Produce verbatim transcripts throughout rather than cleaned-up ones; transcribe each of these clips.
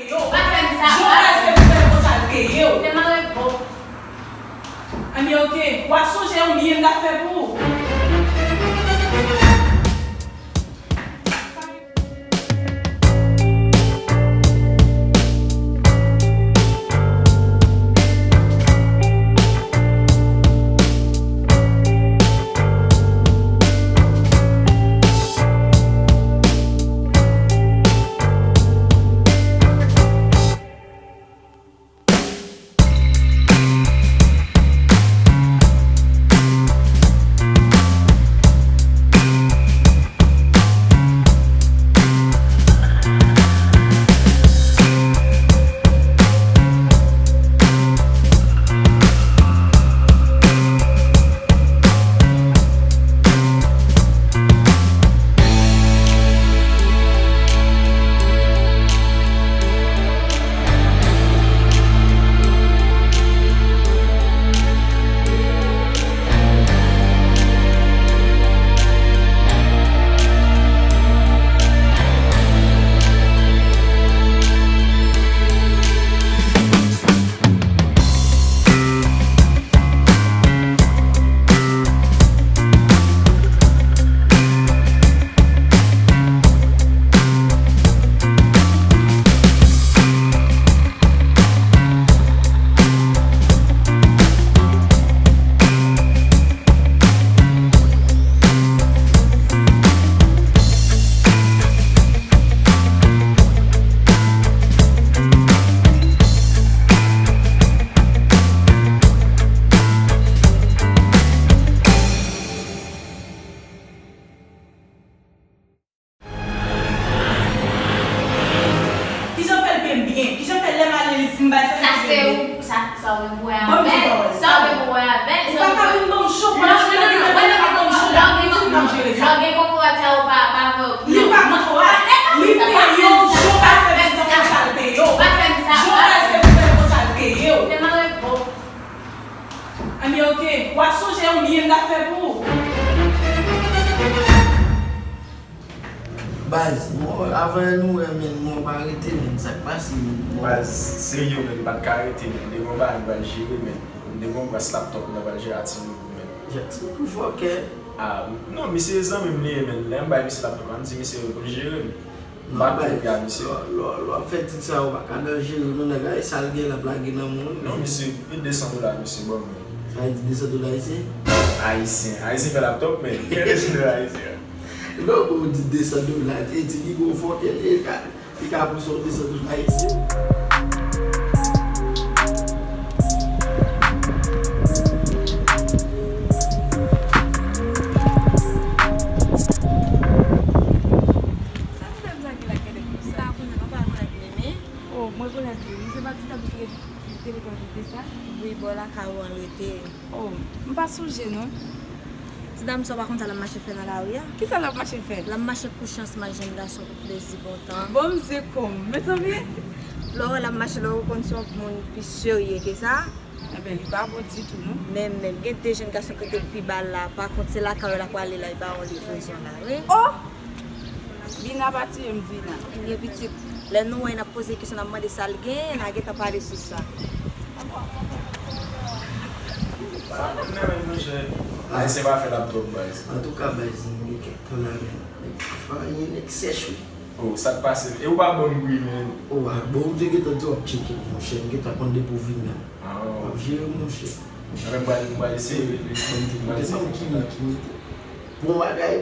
Yo, pa fè m sa, jan w pase pou fè konsa l peye w. Fè m arete, bon. Anben, oke. W a sonje yon byen m ta fè pou ou. Kijan fè l peye m byen? Kijan fè lè m ale li di m bay sa se ou, sa, sa w gen pou wè avè l? Sa w gen pou wè avè l? Ou pa ka vin ban m cho pandan se nan ki te peye pa ban m cho la. Ou di m ap jere sa. Lè w gen kokorat sa ou pa, pa vre. Li pa kokorat. Li peye w, jan w pase pou fè konsa l peye w. Jan w pase pou fè konsa l peye w. Fè m arete, bon. Anben, oke. W a sonje yon byen m ta fè pou ou. Baz, bon, avan nou wè, men, mwen pa rete, men, sa k pase, men, mwen. Baz, serye, men, m pa t ka rete, men, m te gen yon bagay m pral jere, men, m te gen yon gras laptop mwen pral jere a Ti Loulou, men. Ti Loulou fòkè. Ah, non, misye zanmi m li ye, men, lè m bay misye laptop la, m di misye pou l jere, men. M pa t fè pye a misye. Lè w ap fè tit sa, ou pa ka nan jere, non, nèg la, e sa l gen l ap lage nan moun. Non, misye, e de san dola misye ban m, men. Sa vle di de san dola ayisyen? Ayisyen. Ayisyen fè laptop, men. Kèl de san dola ayisyen? Non, pou w di de san dola, e di li gon fòkè, li ka, li ka pouse w de san dola ayisyen. Sa ti dam sa gen la gade konsa? M pa konnen, non, m pa konnen Mimi. Oh, mwen konnen Mimi. Se pa ti dam ki te, ki te lekòl ki te sa? Wi, bò lakay ou an l rete. Oh, m pa sonje non. Ti dam sa w pa konn sa l ap mache fè nan lari a? Kisa l ap mache fè? L ap mache kouche ansanm ak jèn gason pou plezi bontan. Bon, msye kòm, mezanmi. Lè w wè l ap mache, lè w konn se yon moun pi serye ke sa. Enben, li pa bon ditou non. Men, men, gen de jèn gason ki te pi ba l la, pa kont se lakay yo l ap prale la, li ba yon livrezon la, wi. Oh! Bina pa tiye m, Bina. Ebyen, pitit, lè nou wè n ap poze kesyon, n ap mande sa l gen, n a gentan pale sou sa. Sa vin nan men, monchè. Ayisyen pa fè laptop, baz. Antouka, baz, m gen kèk tan la, men. Nèg pa fè anyen, nèg sèch, wi. Oh, sa k pase? E ou pa ban m bri, men. Oh, a, bon, ou te gentan di w ap tcheke, monchè. M gentan konn depi w vin la. Ah. W ap jere, monchè. Anben, m pral, m pral eseye rele. M pral eseye. Bon bagay.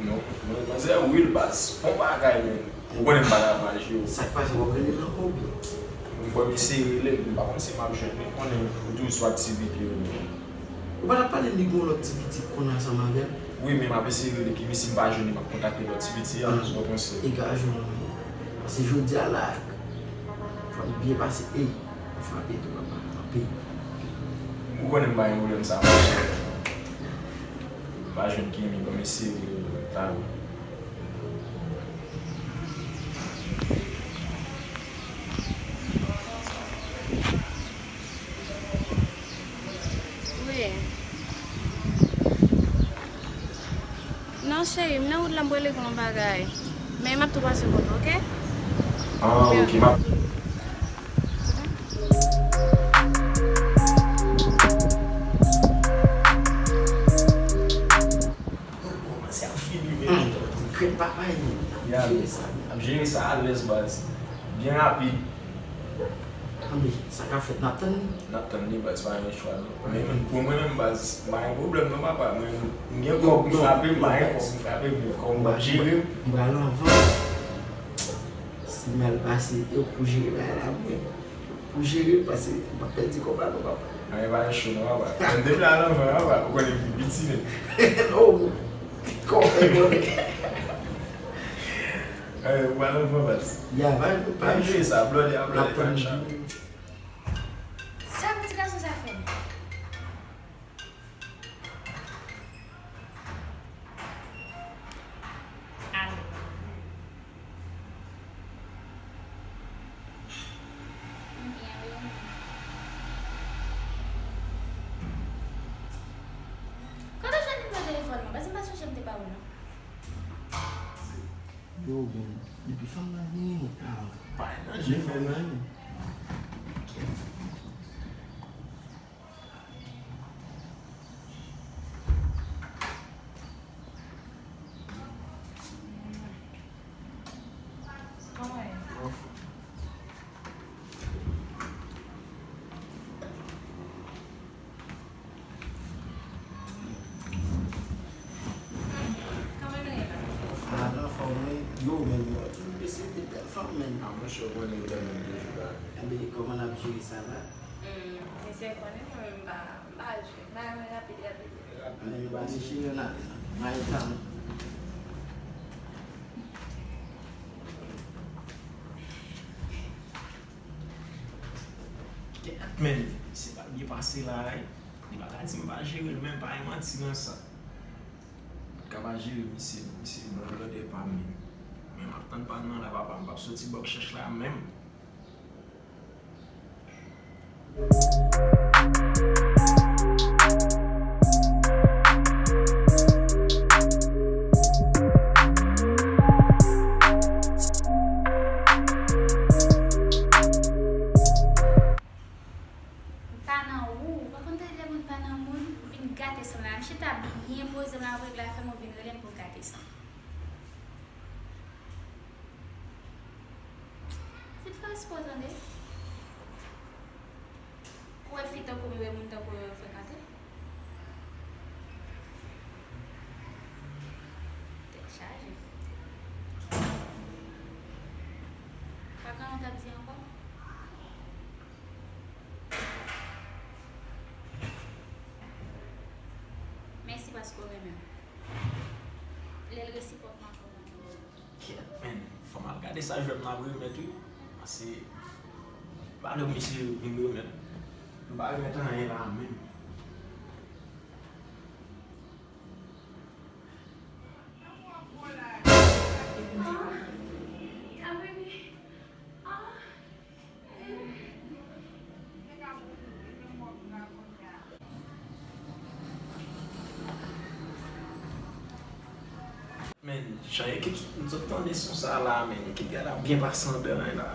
Non, non, manzè real baz. Bon bagay, men. Ou konnen m pa ka mal jwe. Sa k pase, w ap rele l ankò oubyen? M kwè m eseye rele l, m pa konn si m ap jwenn li, konnen ou toujou sou aktivite yo, men. Ou pa t ap pale m li gen yon lòt ti piti k konn ansanm avè l? Wi, men m ap eseye rele Kimi, si m pa jwenn li, m ap kontakte lòt ti piti a, ou panse? Li ka jwenn ou. Paske jodi a la, fò n byen pase. Ey, m frape tou, papa. Frape. Ou konnen m pa gen pwoblèm sa, monchè. M pa jwenn Kimi, ban m eseye talè. Wi. Non, cheri, m nan wout la, m prale pou yon bagay. Men m ap tou pase kote w, oke? Ah, oke, m ap. Krèt papay, n ap jere sa. N ap jere sa alèz, baz. Byen rapid. Anben, sa ka fèt, n ap tann li. N ap tann li, baz, pa gen chwa, non. Men pou mwen menm, baz, m pa gen pwoblèm, non, papa. Mwen, m gen kòb, m frape, m pa gen kòb, m frape, m gen kòb, m ap jere. M pral anvan. Si mal pase, yo pou jere bagay la pou mwen. Pou jere, paske m p ap pèdi kòb la non, papa. Anyen pa cho non, papa. Depi al anvan, papa, ou konnen m pi piti, men. Oh, kòb fè konnen. Anyen, ou al anvan, baz. Ya, pa, pa cho. Anyen, sa, blòdè a, blòdè, pa cho. Sa pou ti gason sa fè m? Ale. M byen, wi, ou menm? Kote w jwenn nimewo telefòn mwen? Paske m pa t sonje m te ba ou l, non. Yo, men, depi fanm nan vini, ah, pa nan je fè nan. Kòman ye? Kòman nou ye la? Ah, nan fòm wi. Yo, men, yo, ti mesye, de bèl fanm, men. Ah, monchè, ou konnen yo tèlman toujou la. Enben, kòman n ap jere sa la? Hmm, mesye konnen mwen menm m pa, m pa jwe. M pa renmen rapid, rapid. Men yo pa dechire nan ale non. May tan. Kèt, men, se pa byen pase la, wi. Li pa ka di m pa jere l, men pa gen manti nan sa. Ka pa jere misye, misye bon blòdè pa m li. Men m ap tann pa m nan la, papa, m p ap soti bò k chèch la menm. M pa nan ou, ou pa konn tande lè moun pa nan moun, ou vin gate san la. M chita byen poze m avèg la, fè m ou vin rele m pou gate san. Se pa espò tande. Ou wè fi tankou m, ou wè moun tankou w yo frekante? Tèt chaje. Pa gen anyen w t ap di ankò? Mèsi paske w renmen m. Lè l resipòt m ankò. Kèt, men, fò m al gade sa jwèt m ap remèt wi. Pase, valè misye vin remèt. M pa remèt anyen la menm. Men, jan ekip, m sot tande son sa la, men, ekip gala byen pase andan la.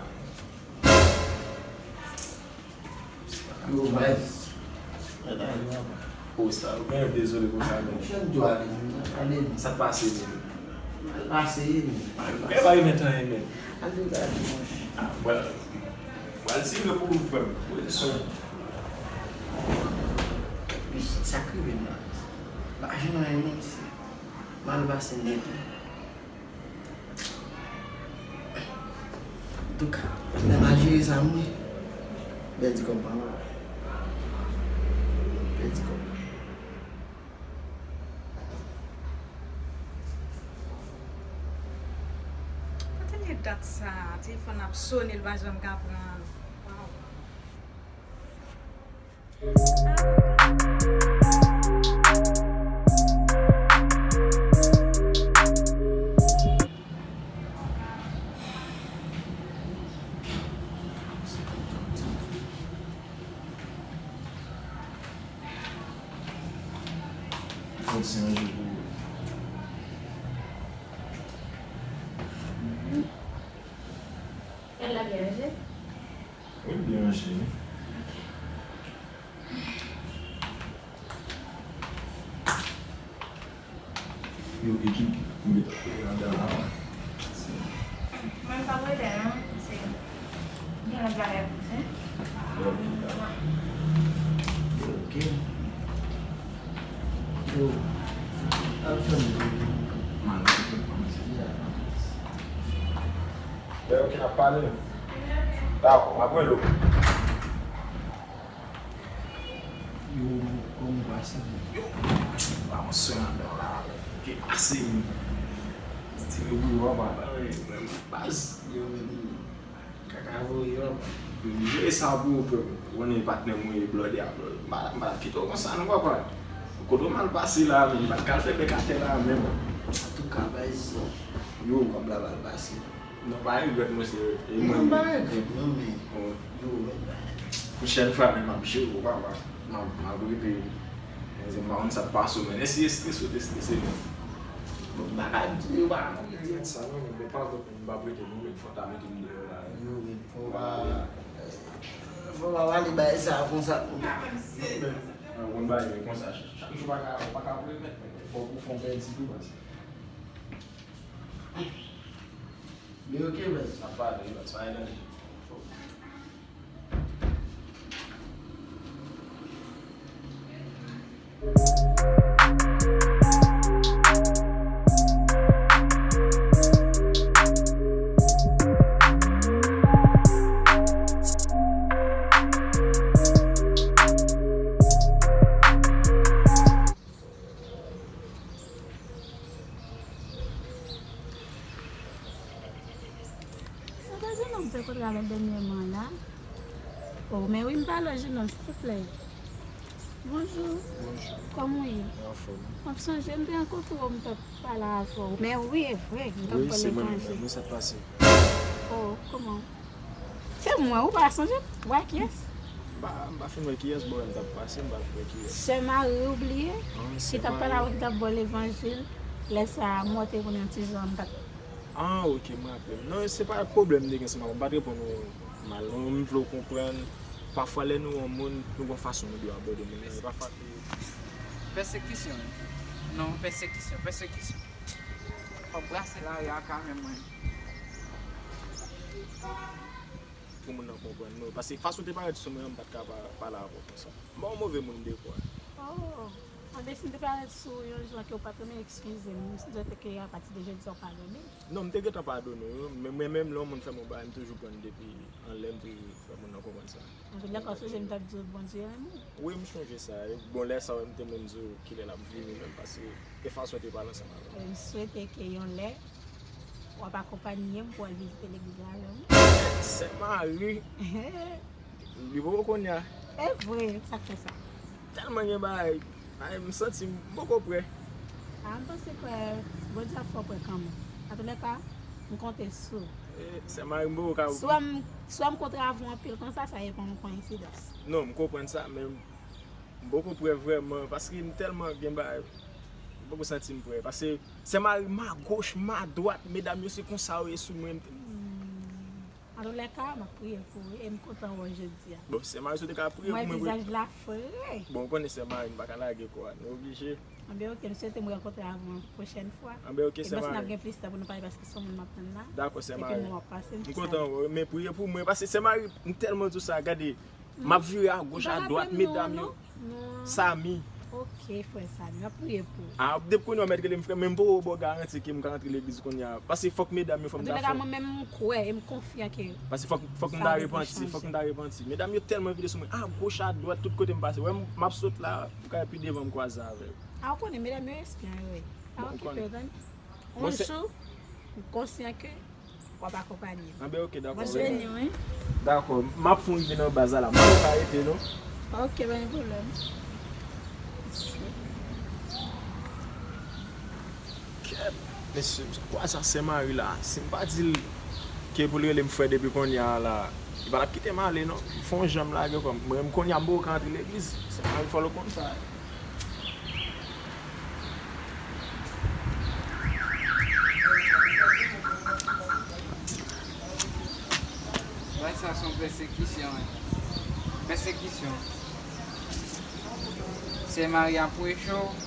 Yo, baz. Mèt ale, papa. O, sa, ou genyen dezole pou sa, men. Jan m di w ale, men, ale, men. Sa k pase, men? Mal pase, men. Mal pase. Ou pa remèt anyen, men. Ale gade, monchè. Ah, bwal. Bwal, si vre pou ou, frè m. Poze son. Wi, sa k rive m la. Pa janm anyen, non, mesye. Mal pase nèt, wi. Antouka, lè m al jere sa m wi, m pèdi kòb mwen, papa. M pèdi kòb mwen. Kote l ye dat sa? Telefòn ap sone, l pa janm ka pran. Waw. Fò ti ranje pou ou. Kèl la byen ranje? Wi, l byen ranje, wi. Yo, ekip, m met Mwen pa prete non, se gen lòt bagay pou fè. Ok. Yo, al fè m mal, mal, mal. Lè yo ki n ap pale. Dakò, m ap rele w. Yo, kòman w pase? Yo, pa yon swen anndan la. Ki pase m. Ti yo pou yo pa. Baz, yo menm. Kaka voye yo. Jere sa pou ou, frè m. Ou konnen patnè m ou ye, blòdè a, blòdè. M pa, m pa kite w konsa non, papa. Kote w mal pase la menm, m pa t ka al fè bèk atè la menm. Antouka, baz, yo, kòb la mal pase. Non, pa regrèt, monchè. E mwen menm. Non, pa regrèt, non, men. Bon. Yo, men, pwochèn fwa, men m ap jere w, papa. M ap, m ap rete. Men, se m pa konn sa k pase w, men. Èske estrese ou te estrese, men? Bon, m pa ka di, yo pa ka di. Regrèt sa, non, men, men pa vre, men m p ap rete, non, men fò w ta mete m deyò la. Yo, men, fò w pa, fò w pa pale bagay sa konsa. Non, men, mwen konn bagay, men konsa, chak jou pa ka, pa ka remèt, men fò w fè yon pèdi tou, baz. Li oke, baz. Sa pa de, baz, pa gen danje. Sa pa jenòm te kontre avèk dènyèman la? O, men wi, m pale jenòm, silvouplè. Bonjou. Bonjou. Kòman w ye? Anfòm. M ap sonje, m te rankontre w, m t ap pale avè w. Men wi, e vre, m t ap pale levanjil. Wi, se mwen menm, wi, sa k pase? O, kòman? Se mwen, ou pa sonje? Ou wè kiyès? M pa, m pa fin wè kiyès, bò, m t ap pase, m pa t wè kiyès. Sè Mari, ou bliye? Ki t ap pale avè w, ki t ap ba w levanjil. Lè sa a, mwen te konn yon ti jan, m pa t. Ah, ok, m raple m. Non, se pa pwoblèm m te gen ansanm avè w. M pa t reponn ou mal. Non, m vle w konprann. Pafwa, lè nou wè yon moun, nou gen yon fason nou dwe abòde moun nan. E pafwa. Pèsekisyon, wi. Non, pèsekisyon, pèsekisyon. Fòk brase lari a kanmenm, wi. Pou moun nan konprann nou. Paske fason w te parèt sou mwen an, m pa t ka pa pale avè w konsa. M pa yon move moun dekwa. Oh, anben si m te parèt sou w yon jan ke w pa t renmen, eskize m. M swete ke apati de jodi a w padone m. Non, m te gentan padone w, wi. Men mwen menm, lè yon moun fè m yon bagay, m toujou pran l depi anlè m pou fè moun nan konprann sa. Antoulèka, w sonje m t ap di w Bondye renmen w. Wi, m sonje sa. E bon, lè sa a, m te menm di w kilè l ap vini menm, paske e fason w te pale ansanm avè m. E m swete ke yon lè, w ap akonpanye m pou w al vizite legliz la avè m. Sè Mari, li poko kounye a. E vre, sa k fè sa? Tèlman gen bagay, ay, m santi m poko prè. A, m panse prè, Bondye ap fè w prè kanmenm. Antoulèka, m konte sou w. E, Sè Mari, m poko ka. Swa m, swa m kontre avè w anpil konsa, sa e pa yon koyensidans. Non, m konprann sa, men m poko prè vrèman, paske m tèlman gen bagay, m poko santi m prè. Paske Sè Mari, m agoch, m adwat, medam yo se konsa yo ye sou mwen. Hmm. Antoulèka, m ap priye pou ou, e m kontan wè w jodi a. Bon, Sè Mari, si w te ka priye pou mwen, vizaj la fre. Bon, ou konnen Sè Mari, m pa ka lage kò a, nou oblije. Anben, oke, m swete m rankontre avè w pwochèn fwa. Anben, oke, Sè Mari. E m panse n ap gen plis tan pou nou pale paske se yon moun m ap tann la. Dakò, Sè Mari. Epi m wè w ap pase, m di sa. M kontan, wi, men priye pou mwen, paske Sè Mari, m tèlman di w sa, gade, m ap vire agoch, adwat, medam yo. Sami. Oke, frè Sami, m ap priye pou ou. A, depi kounye a w mèt rele m frè, men m poko ba w garanti ke m ka rantre legliz kounye a. Paske fòk medam yo fè m ta fè. Antoulèka, mwen menm, m kwè e m konfyan ke. Paske fòk, fòk m ta repanti, fòk m ta repanti. Medam yo tèlman vide sou mwen, agoch, adwat, tout kote m pase. Wè, m, m ap sot la, pou kay pi devan m kwaze avè w. A, ou konnen, medam yo espyon yo ye. Pa okipe yo, tande. Yon jou, m konsyan ke w ap akonpanye m. Anben, oke, dakò. Bondye beni w, wi. Dakò, m ap fè yon rive nan baz la la. M pa wè w ka rete, non. Oke, pa gen pwoblèm. Kèt, mesye, kwa sa Sè Mari la? Si m pa di l ke pou l rele m frè depi kounye a la, li pa t ap kite m ale, non. Fè yon jan m lage kò m. Mwen menm kounye a m poko ka antre legliz. Sè Mari fò l konn sa. Bagay sa se yon pèsekisyon, wi. Pèsekisyon. Sè Mari ap preche w.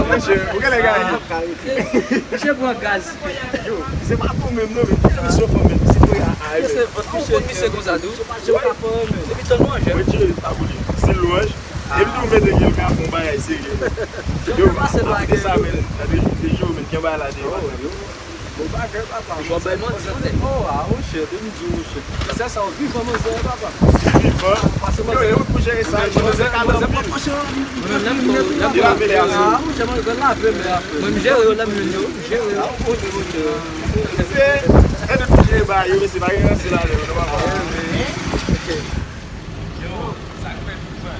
Ou genlè gaye. Misye pran gaz. Yo, se pa pou menm non, men pou misye fò menm. Se pou a a. Misye vant misye konsa tou. Misye pa fò menm. Epi tann manje. Mwen tire pa pou li. Se lwanj. Epi tou mete yo ka fè yon bagay serye. Yo, pase bagay sa men. Gade de jou men gen bagay la de. Bon bagay papa. Bon bay manzè. Oh, ah, monchè, de m di w, monchè. Sa sa ou vivan manzè papa. Vivan. Pase manzè. Yo, yo pou jere sa. Manzè ka nan pil. Li la mete a sa. Ah, monchè, manzè lave men apre. Mwen m jere yo lè m vin yo. M jere yo. Ah, monchè, monchè. Se e de pou jere ba yo, men se pa gen ranse la yo, nou pa pa. Yo, sa k fèt pou fè?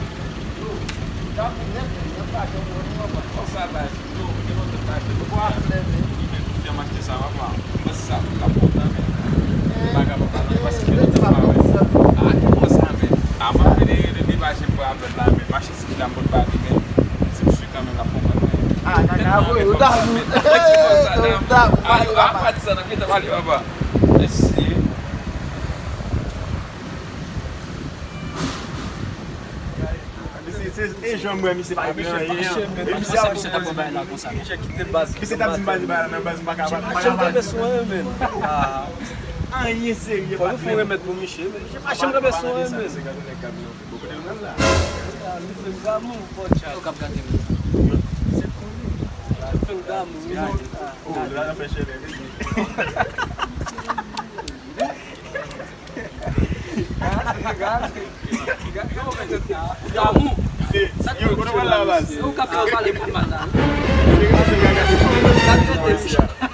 Yo, yo, ta pou nèt, men y ap pa janm wè nou anba. Konsa baz, yo, gen lontan m pa jwenn. Ou pa flè men. Wi, men pou fè m achte sa, papa. M panse sa pou l ap kontan, men. M pa kapab al anba, paske gen lontan m pa wè. Ah, e konsa, men. Ah, m ap vini, depi pa jwenn bra vèt la, men. Mache sou ki la m pot pa li, men. M di m si kanmenm l ap konprann, men. Ah, kaka, wi, ou damou. Ou damou. Ah, yo, ah, pa di sa, nan ki tan pale, papa. Mesye. Misye, se, e jan m wè misye pa gen anyen. E misye ap misye t ap pran bagay la konsa. Misye kite baz. Misye t ap di m pa di bagay la nan baz, m pa ka, m pa ka pale. Janm kanpe sou anyen, men. Ah. Anyen serye pa t menm. Fò nou fè yon remèd pou misye, men. Misye pa janm kanpe sou anyen, men. Li fè m damou, fò tchat. Yo k ap gade m. Li fè m damou, wi. Oh, la, la fè chelè, mesye. Damou. Yo, kote w pral la, baz? Ou ka fè yo pale pou mal la. Gade tèt li.